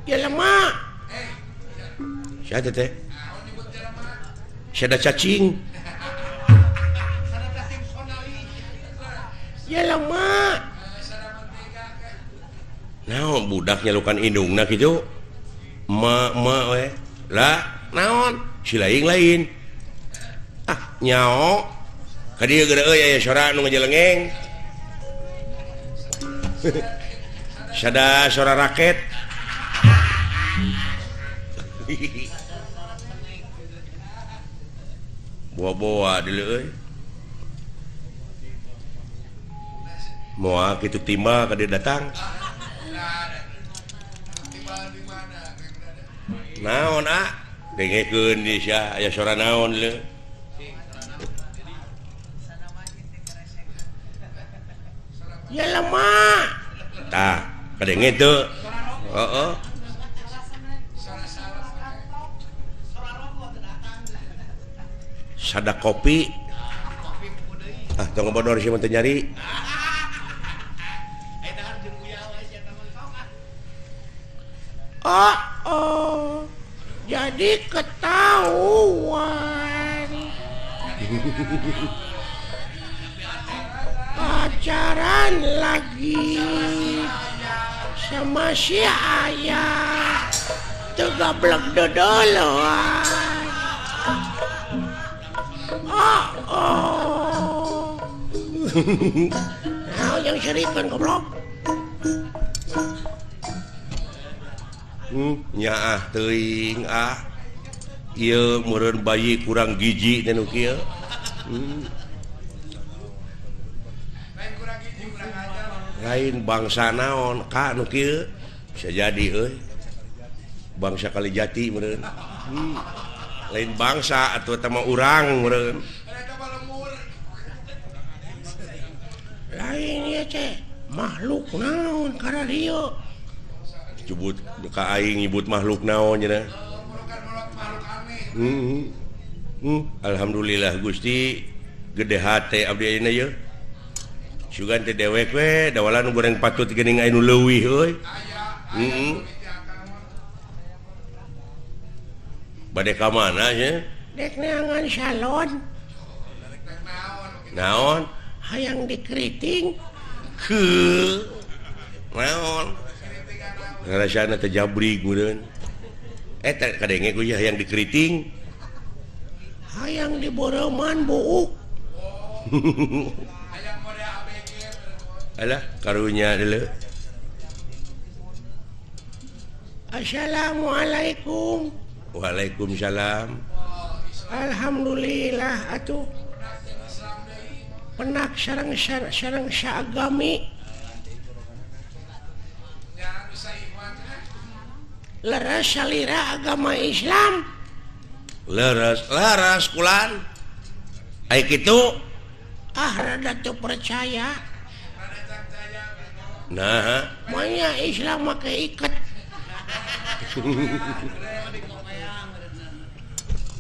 Jelema. Siapa teh? Sada cacing. Jelema. Naon budak nyalukan indungna kitu? Ma ma we. Lah, naon? Si lain-lain. Ah, nyao. Ka dieu geura euy aya sora nu ngajelengeng. Sada sora raket. Boa-boa dulu euy. Moal kitu timbal ka dieu datang. Naon ah? Dengekeun di sia aya sora naon leuh. Jelema. Tah, kadenge teu. Heeh. Sada kopi. Ah, tong bodor sih mah teu nyari. Oh, oh. Jadi ketahuan. Pacaran lagi sama si ayah. Teu gablek dodoloan. Oh, oh. Naon yang serikeun goblok? Nyaah teuing ah. Ieu meureun bayi kurang gizi teh nu kieu. Lain bangsa naon ka nu kieu? Bisa jadi euy. Bangsa Kalijati meureun. Lain bangsa atuh eta mah urang meureun. Lain ieu teh makhluk naon kararieu? Nyebut ka aing nyebut makhluk naon cenah. Alhamdulillah Gusti gede hate abdi ayeuna yeuh. Sugan teh dewek we dawalan goreng patut geuning aya nu leuwih euy. Heeh. Bade ka mana nya? Dek neangan salon. Naon? Hayang dikeriting. Heuh. Naon? Ngarasana teh jabrig meureun. Eta kadenge ku hayang dikeriting. Hayang diboreuman buuk. Alah karunya deuleu. Assalamualaikum. Waalaikumsalam. Alhamdulillah atuh. Penak sareng sareng saagami. Leres salira agama Islam. Leres leres kulan. Ai kitu ah rada teu percaya. Nah, manya Islam make iket.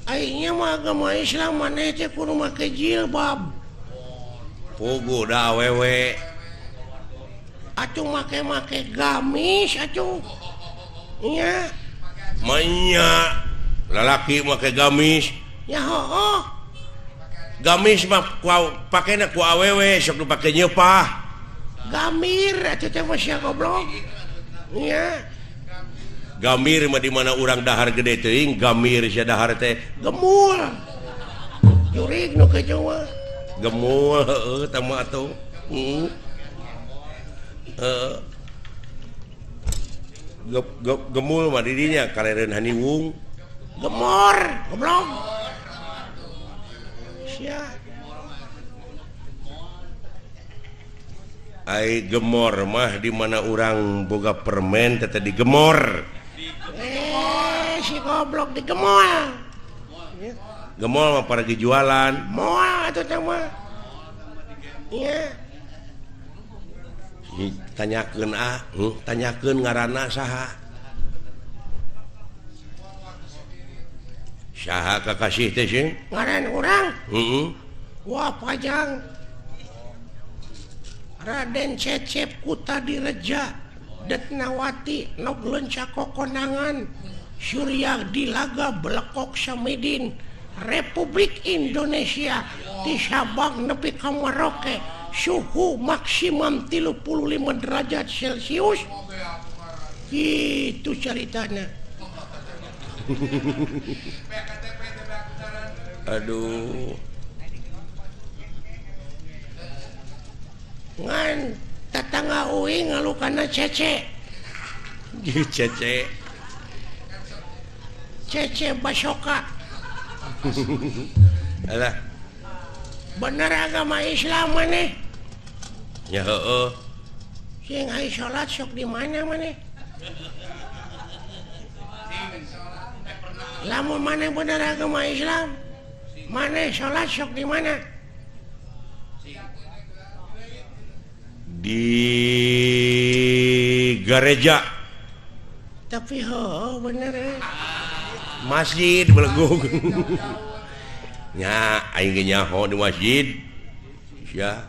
Aingnya mah agama Islam maneh teh kudu make jilbab. Puguh da awewe. Atuh make-make gamis atuh. Nya. Manya lalaki make gamis. Ya hooh. Gamis mah pakena ku awewe sok nu pake nyeupah. Gamir atuh teh mah sia goblok. Nya. Gamir mah di mana urang dahar gede teuing, gamir sia dahar teh gemul. Jurig nu kitu mah. Gemul heueuh tah mah atuh. Heeh. Gemul mah di dinya kareureun haniwung. Gemor, goblok. Sia. Ai gemor mah di mana urang boga permen teh digemor. Si goblok digemol. Gemol mah para jualan. Moal atuh teh mah. Nya. Tanyakeun ah, tanyakeun ngaranna saha? Saha kakasih teh sih? Ngaran urang? Heeh. Wah pajang. Raden Cecep Kutadireja. Detnawati nok leunca kokonangan Surya Dilaga Belekok Samidin Republik Indonesia di Sabang nepi ka Maroke suhu maksimum 35 derajat Celcius. Itu ceritanya. Aduh. Ngan tetangga uing ngalukana cece. Cece. Cece Basoka. Alah. Bener agama Islam maneh? Ya heueuh. Sing ai salat sok di mana maneh? Lamun maneh bener agama Islam, maneh salat sok di mana? Di gereja. Tapi heueuh bener. Masjid belegung. Nya aing ge nyaho di masjid. Sia.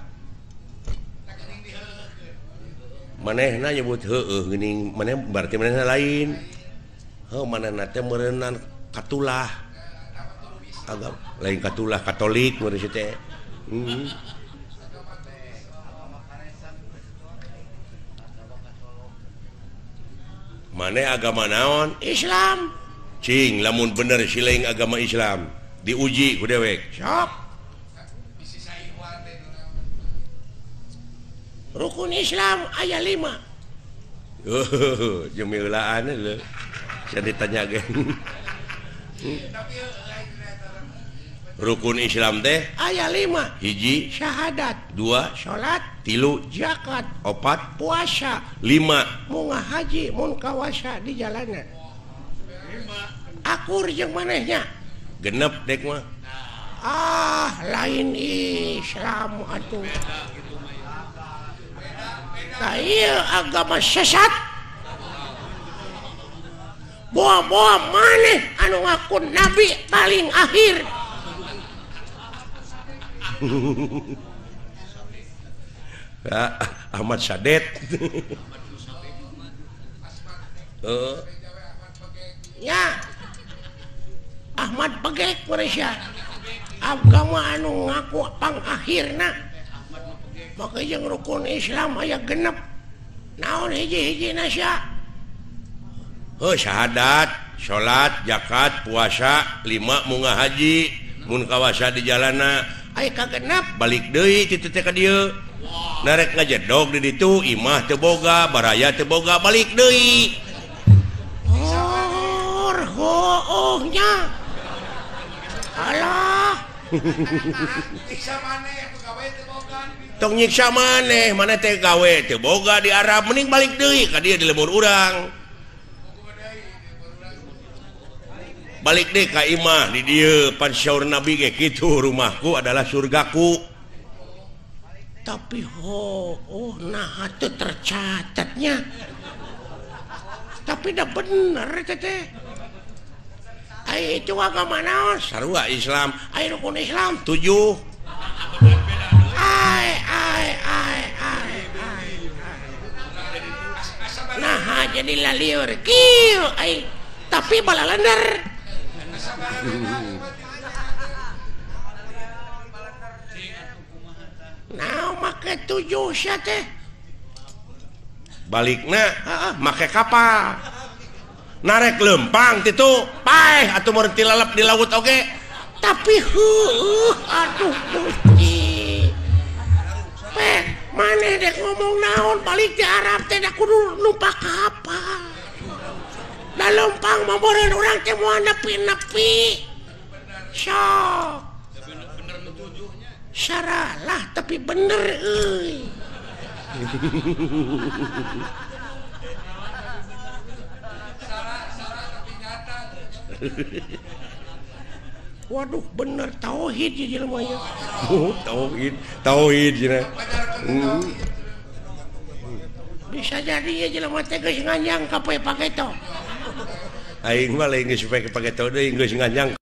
Manehna nyebut heueuh geuning, maneh berarti manehna lain. Heuh manehna teh meureunnan katulah. Agama lain katulah Katolik meureun si teh. Maneh agama naon? Islam. Cing lamun bener silaing agama Islam diuji ku dewek. Sok. Rukun Islam aya 5. Oh, jemilaan lho. Saya ditanya ge. Rukun Islam teh aya 5. Hiji syahadat, 2 salat, 3 zakat, 4 puasa, 5 munga haji mun kawasa di jalanan. Akur jeung manehnya. Genep dek mah. Ah, lain Islam atuh. Nah, iya agama sesat. Boa-boa maneh anu ngaku nabi paling akhir. Ahmad Sadet. Ya Ahmad Pegek Malaysia. Agama anu ngaku pangakhirna. Maka jeung rukun Islam aya genep. Naon hiji-hijina sia? Heuh syahadat, salat, zakat, puasa, 5 munga haji, mun kawasa di jalana. Aya kagenep balik deui kitu teh ka dieu. Narek ngajedog di ditu, imah teu boga, baraya teu boga, balik deui. Oh, nya. Alah. Tong nyiksa maneh, maneh teh gawe teu boga di Arab, mending balik deui ka dieu di lembur urang. Balik deui ka imah di dieu, pan syaur Nabi ge kitu, rumahku adalah surgaku. Tapi oh nah teu tercatatnya. Tapi dah bener teh. Ai itu agama naon? Sarua Islam. Ai rukun Islam 7. Ai ai ai ai. Nah jadi lalieur kieu ai tapi balalender. Nah make 7 sia teh. Balikna heeh make kapal. Narek lempang titu paeh atuh meureun tilalep di laut oge. Tapi heueuh aduh Gusti. Peh maneh dek ngomong naon balik di Arab teh da kudu numpak kapal. Da lempang mah meureun urang teh moal nepi-nepi. Sok. Saralah tapi bener euy. Waduh bener tauhid ya jelema nya. Oh, tauhid, tauhid cenah. Bisa jadi ya jelema teh geus nganjang ka poe pageto. Aing mah lain geus poe pageto deui geus nganjang